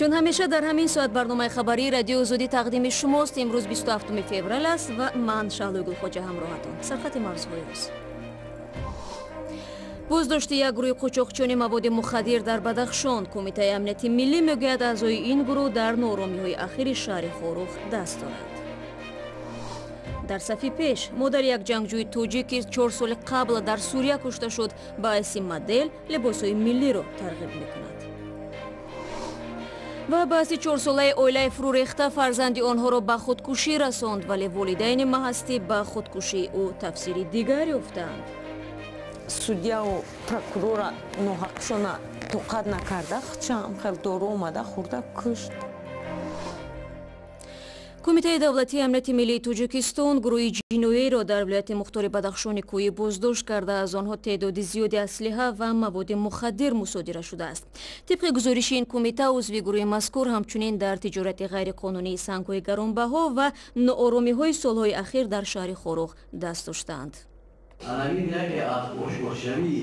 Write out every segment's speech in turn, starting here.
Чун ҳамеша дар ҳамин соат барномаи хабарии Радиои Озодӣ тақдими шумост. Имрӯз 27 феврал аст ва ман, Шаҳлои Гулхоҷа, ҳамроҳатон. Сархати мавзӯъҳои рӯз. Боздошти як гурӯҳи қучоқчиёни маводи мухаддир дар Бадахшон. Кумитаи амнияти миллӣ мегӯяд, аъзои ин гурӯҳ дар нооромиҳои ахири шаҳри Хоруғ даст доранд. Дар сафи пеш, модари як ҷангҷӯи тоҷик, ки 4 соли қабл дар Сурия кушта шуд, ба ҳайси модел либосҳои миллиро тарғиб мекунад. Ва баҳси чорсолаи оилаи фурӯрехта фарзанди онҳоро ба худкушӣ расонд, вале волидайни Маҳастӣ ба худкушии ӯ тафсири дигар ёфтаанд. Судьяву прокурора ноҳақшона тоқат накарда, хчам хел дору омада хӯрда, кушт. Кумитаи давлатии амнияти миллии Тоҷикистон гурӯҳи ҷиноиро дар вилояти мухтори Бадахшони Кӯҳӣ боздошт карда, аз онҳо теъдоди зиёди аслиҳа ва маводи мухаддир мусодира шудааст. Тибқи гузориши ин кумита, узви гурӯҳи мазкур ҳамчунин дар тиҷорати ғайриқонунии сангҳои гаронбаҳо ва нооромиҳои солҳои ахир дар шаҳри Хоруғ даст доштаанд. Ҳамин яке аз ошкоршавии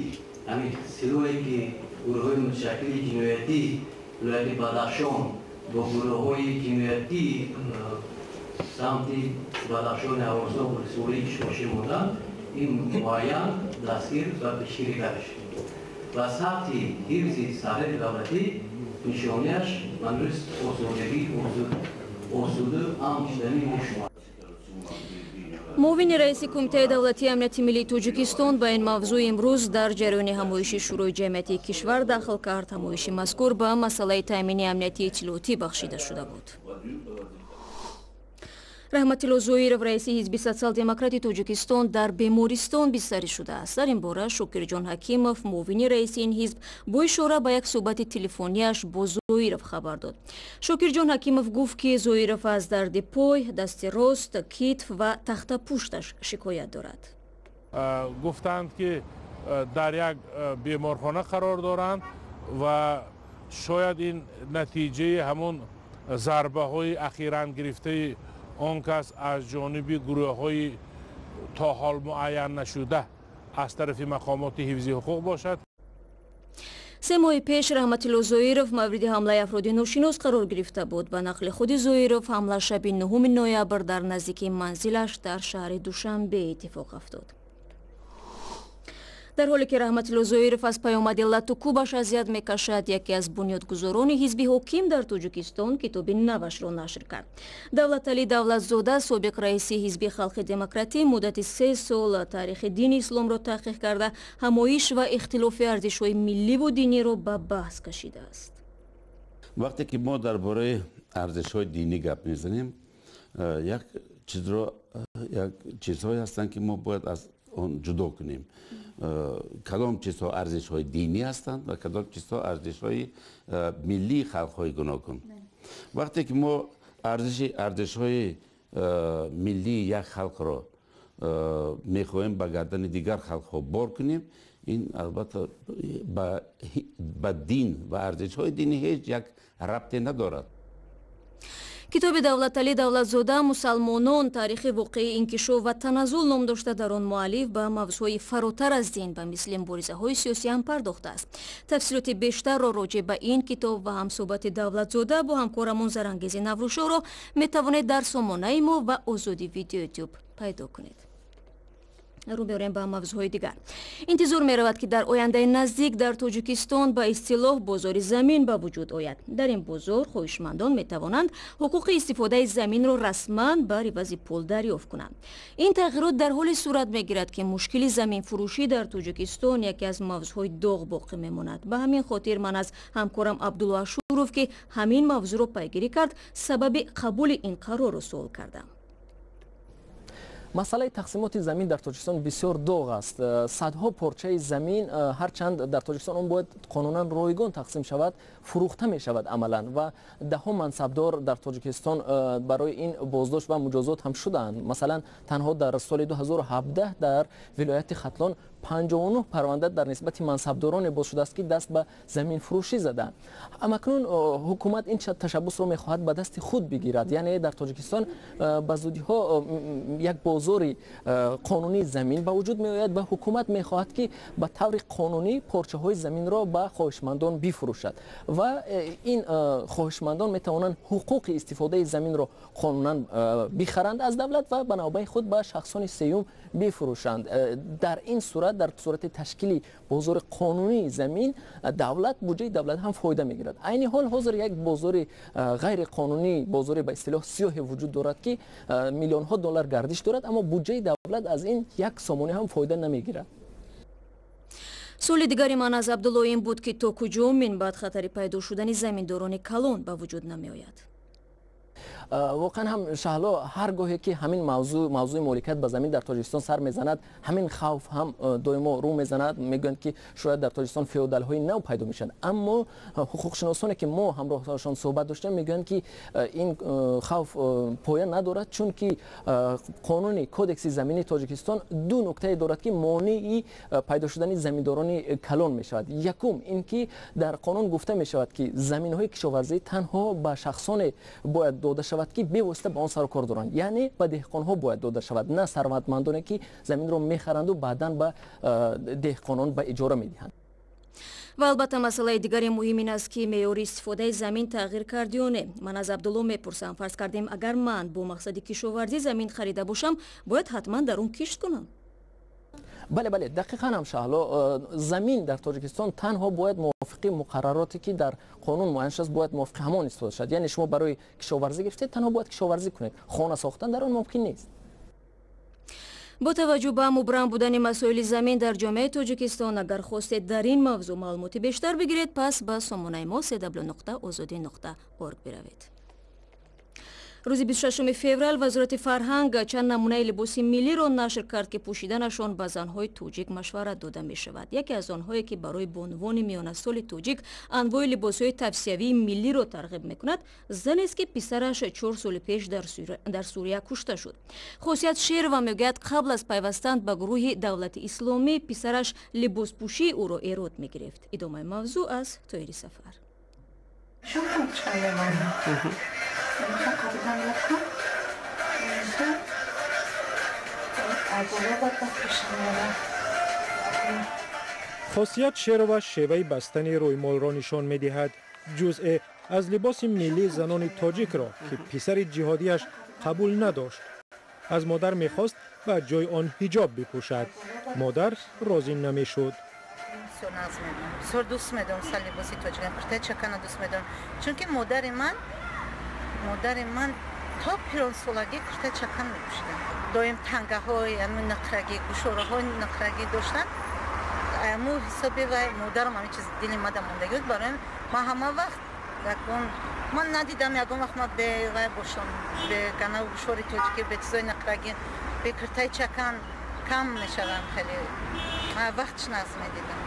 ҳамин силоҳе, ки гурӯҳҳои муташаккили ҷиноятӣ вилояти Бадахшон бо гурӯҳҳои ҷиноятӣ самти Бадахшони Афғонистон сури ишқошӣ монданд, ин муайян, дастгир ва пешгирӣ карда шуд ва сатҳи ҳифзи сарҳади давлатӣ нишонааш манзури осудагӣ, осуду амн шудани мо шумо. Муовини раиси Кумитаи давлатии амнияти миллии Тоҷикистон ба ин мавзӯъ имрӯз дар ҷараёни ҳамоиши Шӯрои ҷамъиятии кишвар дахл кард. Ҳамоиши мазкур ба масъалаи таъмини амнияти иттилоотӣ бахшида шуда буд. Раҳматилло Зоиров, раиси Ҳизби Социал-демократи Тоҷикистон, дар бемористон бистарӣ шудааст. Дар ин бора Шокирҷон Ҳакимов, муовини раиси ин ҳизб, бо ишора ба як суҳбати телефонияш бо Зоиров хабар дод. Шокирҷон Ҳакимов гуфт, ки Зоиров аз дарди пой, дасти рост, китф ва тахтапушташ шикоят дорад. Гуфтанд, ки дар як беморхона қарор доранд ва шояд ин натиҷаи ҳамун зарбаҳои ахиран гирифтаи он кас аз ҷониби гурӯҳҳои то ҳол муайян нашуда аз тарафи мақомоти ҳифзи ҳуқуқ бошад. 3 моҳи пеш Раҳматилло Зоиров мавриди ҳамлаи афроди ношинос қарор гирифта буд. Ба нақли худи Зоиров, ҳамла шаби 9 ноябр дар наздикии манзилаш дар шаҳри Душанбе иттифоқ афтод. Дар ҳоле ки Раҳматилло Зоиров аз паёмади латукӯбаш азият мекашад, яке аз бунёдгузорони ҳизби ҳоким дар Тоҷикистон китоби навашро нашр кард. Давлаталӣ Давлатзода, собиқ раиси Ҳизби халқи демократӣ, муддати 3 сол таърихи дини исломро таҳқиқ карда, ҳамоиш ва ихтилофи арзишҳои милливу диниро ба баҳс кашидааст. Вақте ки мо дар бораи арзишҳои динӣ гап мезанем, як чизро, як чизҳое ҳастанд, ки мо бояд аз он ҷудо кунем: кадом чизҳо арзишҳои динӣ ҳастанд ва кадом чизҳо арзишҳои миллии халқҳои гуногун. Вақте ки мо арзишҳои миллии як халқро мехоҳем ба гардани дигар халқҳо бор кунем, ин албатта ба дин ва арзишҳои динӣ ҳеҷ як рабте надорад. Китоби Давлаталӣ Давлатзода «Мусалмонон: таърихи воқеии инкишоф ва таназзул» ном дошта, дар он муаллиф ба мавзӯъҳои фаротар аз дин, ба мисли муборизаҳои сиёсӣ ҳам пардохтааст. Тафсилоти бештарро роҷеъ ба ин китоб ва ҳамсӯҳбати Давлатзода бо ҳамкорамон Зарангези Наврӯзшоҳро метавонед дар сомонаи мо ва Озодӣ Видео Ютуб пайдо кунед. Рӯ меорем ба мавзӯъҳои дигар. Интизор меравад, ки дар ояндаи наздик дар Тоҷикистон ба истилоҳ бозори замин ба вуҷуд ояд. Дар ин бозор хоҳишмандон метавонанд ҳуқуқи истифодаи заминро расман бар ивази пул дарёфт кунанд. Ин тағйирот дар ҳоле сурат мегирад, ки мушкили заминфурӯшӣ дар Тоҷикистон яке аз мавзӯъҳои доғ боқӣ мемонад. Ба ҳамин хотир ман аз ҳамкорам Абдулло Ашуров, ки ҳамин мавзӯъро пайгирӣ кард, сабаби қабули ин қарорро суол кардам. Масъалаи тақсимоти замин дар Тоҷикистон бисёр доғ аст. Садҳо порчаи замин, ҳарчанд дар Тоҷикистон он бояд қонунан ройгон тақсим шавад, фурӯхта мешавад амалан, ва даҳҳо мансабдор дар Тоҷикистон барои ин боздошт ва муҷозот ҳам шудаанд. Масалан, танҳо дар соли 2017 дар вилояти Хатлон 59 парванда дар нисбати мансабдороне боз шудааст, ки даст ба заминфурӯшӣ заданд. Амакнун ҳукумат ин ташаббусро мехоҳад ба дасти худ бигирад. Яъне дар Тоҷикистон ба зудиҳо як бозори қонунии замин ба вуҷуд меояд ва ҳукумат мехоҳад, ки ба таври қонунӣ порчаҳои заминро ба хоҳишмандон бифурӯшад ва ин хоҳишмандон метавонанд ҳуқуқи истифодаи заминро қонунан бихаранд аз давлат ва ба навбаи худ ба шахсони сеюм бифурӯшанд. Дар ин сурат, дар сурати ташкили бозори қонунии замин, давлат, буҷаи давлат ҳам фоида мегирад. Айни ҳол ҳозир як бозори ғайриқонунӣ, бозори ба истилоҳ сиёҳе вуҷуд дорад, ки миллионҳо доллар гардиш дорад, аммо буҷаи давлат аз ин як сомонӣ ҳам фоида намегирад. Суоли дигари ман аз Абдулло ин буд, ки то куҷо минбаъд хатари пайдо шудани заминдорони калон ба вуҷуд намеояд. Воқеан ҳам, Шаҳло, ҳар гоҳе ки ҳамин мавзӯъ, мавзӯи моликият ба замин дар Тоҷикистон сар мезанад, ҳамин хавф ҳам доимо рӯ мезанад. Мегӯянд, ки шояд дар Тоҷикистон феодалҳои нав пайдо мешаванд, аммо ҳуқуқшиносоне, ки мо ҳамроҳашон суҳбат доштем, мегӯянд, ки ин хавф поя надорад, чунки қонуни Кодекси замини Тоҷикистон ду нуктае дорад, ки монеи пайдо шудани заминдорони калон мешавад. Якум ин ки дар қонун гуфта мешавад, ки заминҳои кишоварзӣ танҳо ба шахсоне бояд дода шавад, ки бевосита ба он сару кор доранд, яъне ба деҳқонҳо бояд дода шавад, на сарватмандоне, ки заминро мехаранду баъдан ба деҳқонон ба иҷора медиҳанд. Ва албатта, масъалаи дигари муҳим ин аст, ки меъёри истифодаи замин тағйир кард ё не. Ман аз Абдулло мепурсам: фарз кардем, агар ман бо мақсади кишоварзӣ замин харида бошам, бояд ҳатман дар он кишт кунам? Бале, бале, дақиқан ҳам, Шаҳло, замин дар Тоҷикистон танҳо бояд мувофиқи муқаррароте, ки дар қонун муайян шудааст, бояд мувофиқи ҳамон истифода шавад. Яъне шумо барои кишоварзӣ гирифтед, танҳо бояд кишоварзӣ кунед, хона сохтан дар он мумкин нест. Бо таваҷҷӯҳ ба мубрам будани масоили замин дар ҷомеаи Тоҷикистон, агар хостед дар ин мавзӯъ маълумоти бештар бигиред, пас ба сомонаи мо cw.ozodi.org биравед. Рӯзи 26 феврал Вазорати фарҳанг чанд намунаи либоси миллиро нашр кард, ки пӯшиданашон ба занҳои тоҷик машварат дода мешавад. Яке аз онҳое, ки барои бонувони миёнасоли тоҷик анвои либосҳои тавсиявии миллиро тарғиб мекунад, занест, ки писараш 4 соли пеш дар Сурия кушта шуд. Хосият Шерова мегӯяд, қабл аз пайвастан ба гурӯҳи Давлати Исломӣ писараш либоспӯшии ӯро эрод мегирифт. Идомаи мавзӯъ аз Тоҳири Сафар. Хосият Шерова шеваи бастани рӯймолро нишон медиҳад, ҷузъе аз либоси миллии занони тоҷикро, ки писари ҷиҳодиаш қабул надошт. Аз модар мехост ба ҷои он ҳиҷоб бипӯшад. Модар розӣ намешуд. Бисёр дӯст медорам сар либоси тоҷикан, куртаи чакана дӯст медорам, чунки модари ман то пиронсолагӣ куртаи чакан мепӯшиданд. Доим тангаҳои ами нақрагӣ, гӯшораҳои нақрагӣ доштанд. Аму ҳисоби вай модарам ҳамин чиз дили мада мондагӣ буд. Барои ман ҳама вақт ягон ман надидам, ягон вақт ман бе вай бошам, бе ганаву гӯшори тоҷикӣ, бе чизои нақрагӣ, бе куртаи чакан кам мешавам. Хеле ман вақтш наз медидам.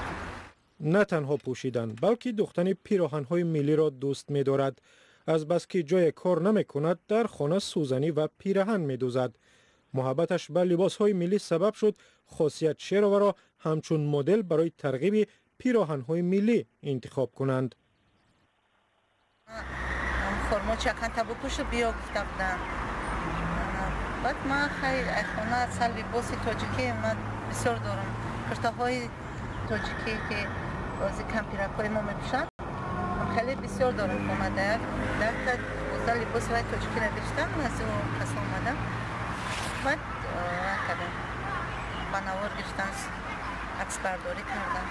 На танҳо пӯшидан, балки духтани пироҳанҳои миллиро дӯст медорад. Азбаски ҷое кор намекунад, дар хона сӯзанӣ ва пираҳан медӯзад. Муҳаббаташ ба либосҳои миллӣ сабаб шуд, Хосият Шероваро ҳамчун модел барои тарғиби пироҳанҳои миллӣ интихоб кунанд. Формо чаканта бупӯшу биё гуфта буданд. Баъд ман хай хона сар либоси тоҷикӣ ман бисёр дорам, куртаҳои тоҷикӣ, ки ози кампиракҳои мо мепӯшанд, хеле бисёр дорам хона. Даҳта 12 либоси вай тоҷикиро гирифтам, аз ӯ кас омадам. Баъд кардам, ба навор гирифтам, аксбардорӣ кардам.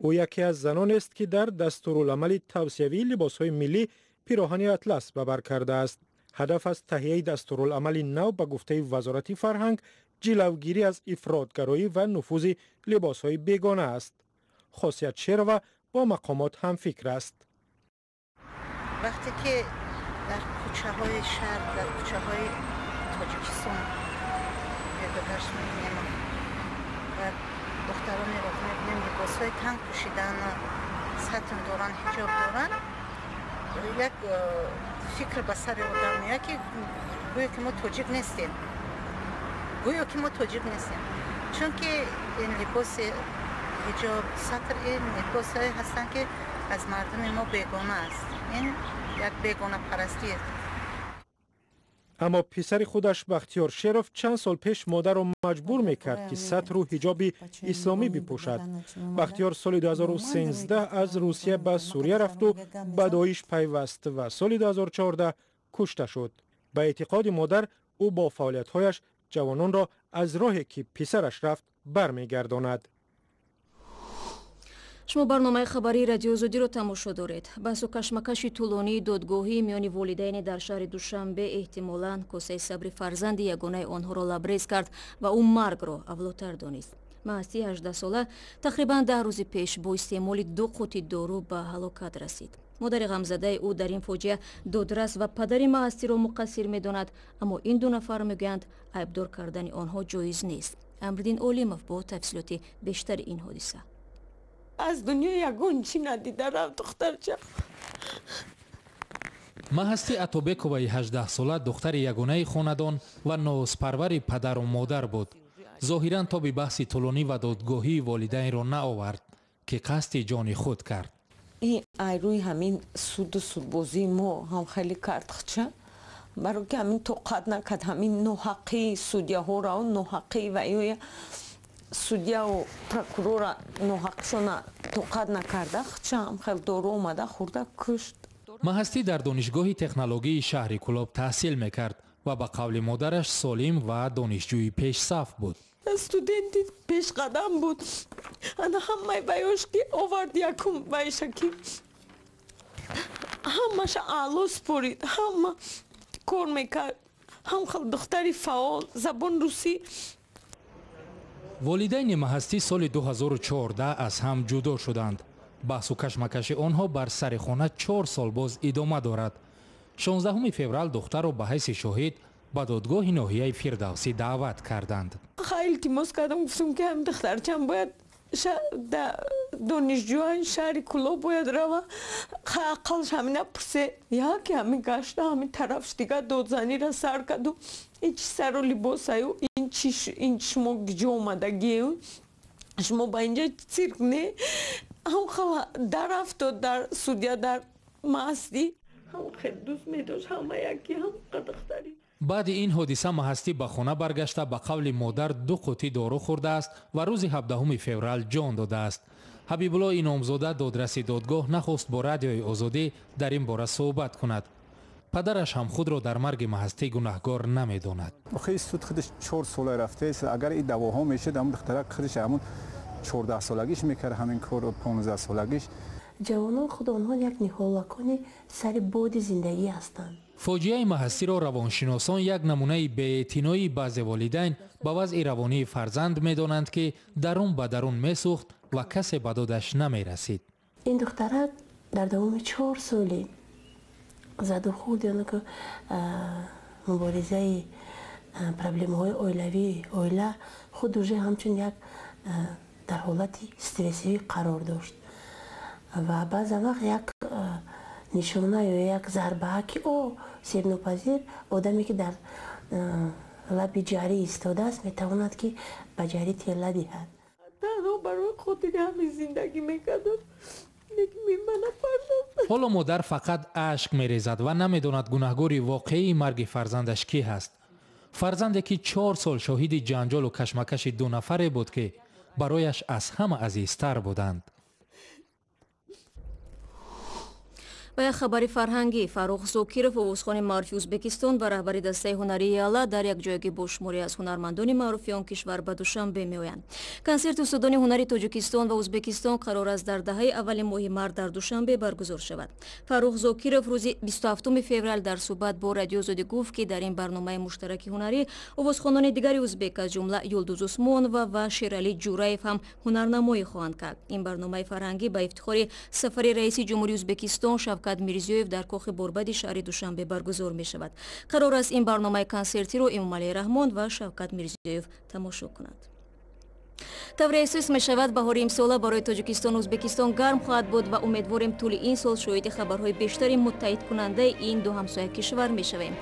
Ӯ яке аз занонест, ки дар дастуруламали тавсиявии либосҳои миллӣ пироҳани атлас ба бар кардааст. Ҳадаф аз таҳияи дастуруламали нав, ба гуфтаи Вазорати фарҳанг, ҷилавгирӣ аз ифротгароӣ ва нуфузи либосҳои бегона аст. Хосият Шерова бо мақомот ҳамфикр аст. Вақте ки дар кӯчаҳои шаҳр, дар кӯчаҳои Тоҷикистон гардогашт мекунем ва духтаронеро мебинем, либосҳои танг пӯшидан, сатр доранд, ҳиҷоб доранд, як фикр ба сари одам меояд, ки гӯё ки мо тоҷик нестем, гӯё ки мо тоҷик нестем. Чунки ин либоси ҳиҷоб, сатр ин либосҳое ҳастанд, ки аз мардуми мо бегона аст. Ин як бегонапарастӣ аст. Аммо писари худаш Бахтиёр Шеров чанд сол пеш модарро маҷбур мекард, ки сатру ҳиҷоби исломӣ бипӯшад. Бахтиёр соли 2013 аз Русия ба Сурия рафту ба Доиш пайваст ва соли 2014 кушта шуд. Ба эътиқоди модар, ӯ бо фаъолиятҳояш ҷавононро аз роҳе, ки писараш рафт, бармегардонад. Шумо барномаи хабарии Радиои Озодиро тамошо доред. Баҳсу кашмакаши тӯлонии додгоҳӣ миёни волидайне дар шаҳри Душанбе эҳтимолан косаи сабри фарзанди ягонаи онҳоро лабрез кард ва ӯ маргро авлотар донист. Маҳастии 18-сола тақрибан 10 рӯзи пеш бо истеъмоли ду қути дору ба ҳалокат расид. Модари ғамзадаи ӯ дар ин фоҷиа додрас ва падари маҳастиро муқассир медонад, аммо ин ду нафар мегӯянд, айбдор кардани онҳо ҷоиз нест. Амриддин Олимов бо тафсилоти бештари ин ҳодиса. Аз дунё ягон чӣ надида рафт духтарча. Маҳасти Атобековаи 18-сола духтари ягонаи хонадон ва нозпарвари падару модар буд. Зоҳиран тоби баҳси тӯлонӣ ва додгоҳии волидайнро наовард, ки қасди ҷони худ кард. Ин ай рӯи ҳамин суду судбозии мо ҳам хеле кард хча, баро ки ҳамин тоқат накард ҳамин ноҳаққии судяҳоро, ноҳаққии ва ё судьяву прокурора ноҳақшона тоқат накарда, хча ҳам хел дору омада хӯрда кушт. Маҳастӣ дар Донишгоҳи технологии шаҳри Кӯлоб таҳсил мекард ва ба қавли модараш солим ва донишҷӯи пешсаф буд. Студенти пешқадам буд. Ана ҳамаи ваёш ки овард, якум вайша ки ҳамаша аъло спорид, ҳама кор мекард, ҳам хел духтари фаъол, забон русӣ. Волидайни Маҳастӣ соли 2014 аз ҳам ҷудо шуданд. Баҳсу кашмакаши онҳо бар сари хона 4 сол боз идома дорад. 16 феврал духтарро ба ҳайси шоҳид ба додгоҳи ноҳияи Фирдавсӣ даъват карданд. Хай, илтимос кардам, гуфтам, ки ҳам духтарчам бояд донишҷӯян шаҳри Кӯлоб бояд рава, хай ақалш ҳамина пурсе. Яке ҳамин гашта, ҳамин тарафш дига додзанира сар карду: ин чи сару либосаю, ин чи, ин шумо гиҷо омадагиею, шумо ба инҷа цирк не? Ҳам хала дар афтод дар судья, дар Маҳастӣ ҳам хел дӯст медошт ҳама яки ҳам духтари. Баъди ин ҳодиса Маҳастӣ ба хона баргашта, ба қавли модар ду қутӣ дору хӯрдааст ва рӯзи 17 феврал ҷон додааст. Ҳабибулло Иномзода, додраси додгоҳ, нахост бо Радиои Озодӣ дар ин бора суҳбат кунад. Падараш ҳам худро дар марги Маҳастӣ гунаҳгор намедонад. Охи, суд худаш 4 сола рафтааст. Агар ин даъвоҳо мешуд, ҳамун духтарак худаш ҳамун 14-солагиш мекард ҳамин корро, 15-солагиш. Ҷавонон худ онҳо як ниҳолакони сари боди зиндагӣ ҳастанд. Фоҷиаи Маҳастиро равоншиносон як намунаи беэътиноии баъзе волидайн ба вазъи равонии фарзанд медонанд, ки дарун ба дарун месӯхт ва касе ба додаш намерасид. Ин духтарак дар давоми 4 соли задухӯрд, ки муборизаи проблемаҳои оилавӣ, оила худ уже ҳамчун як дар ҳолати стрессивӣ қарор дошт ва баъзан вақт як нишона ё як зарбаа, ки о себнопазир одаме, ки дар лаби ҷарӣ истодааст, метавонад, ки ба ҷарӣ тела диҳад. Танҳо барои хотири ҳамин зиндагӣ мекардам, лекин мана фарзанд. Ҳоло модар фақат ашк мерезад ва намедонад, гунаҳгори воқеии марги фарзандаш кӣ ҳаст. Фарзанде, ки 4 сол шоҳиди ҷанҷолу кашмакаши ду нафаре буд, ки барояш аз ҳама азизтар буданд. Ба як хабари фарҳангӣ. Фаррух Зокиров, овозхони маъруфи Ӯзбекистон ва раҳбари дастаи ҳунарии Яла, дар якҷоягӣ бо шуморе аз ҳунармандони маъруфи он кишвар ба Душанбе меоянд. Консерти устодони ҳунари Тоҷикистон ва Ӯзбекистон қарор аст дар даҳаи аввали моҳи март дар Душанбе баргузор шавад. Фаррух Зокиров рӯзи 27 феврал дар суҳбат бо Радиои Озодӣ гуфт, ки дар ин барномаи муштараки ҳунарӣ овозхонони дигари ӯзбек, аз ҷумла Юлдуз Усмонова ва Шералӣ Ҷураев, ҳам ҳунарнамоӣ хоҳанд кард. Ин барномаи фарҳангӣ ба ифтихори сафари раиси ҷумҳурии Ӯзбекистон Шавкат Мирзиёев дар Кохи Борбади шаҳри Душанбе баргузор мешавад. Қарор аст, ин барномаи консертиро Эмомалӣ Раҳмон ва Шавкат Мирзиёев тамошо кунанд. Тавре эҳсос мешавад, баҳори имсола барои Тоҷикистону Ӯзбекистон гарм хоҳад буд ва умедворем, тӯли ин сол шоҳиди хабарҳои бештари муттаҳидкунандаи ин ду ҳамсоя кишвар мешавем.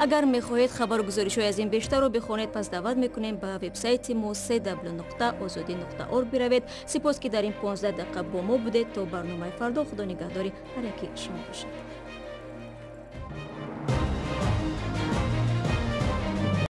Агар мехоҳед хабару гузоришҳои аз ин бештарро бихонед, пас даъват мекунем, ба вебсайти мо cw.ozodi.org биравед. Сипос, ки дар ин 15 дақиқа бо мо будед. То барномаи фардо худо нигаҳдори ҳар яки шумо бошад.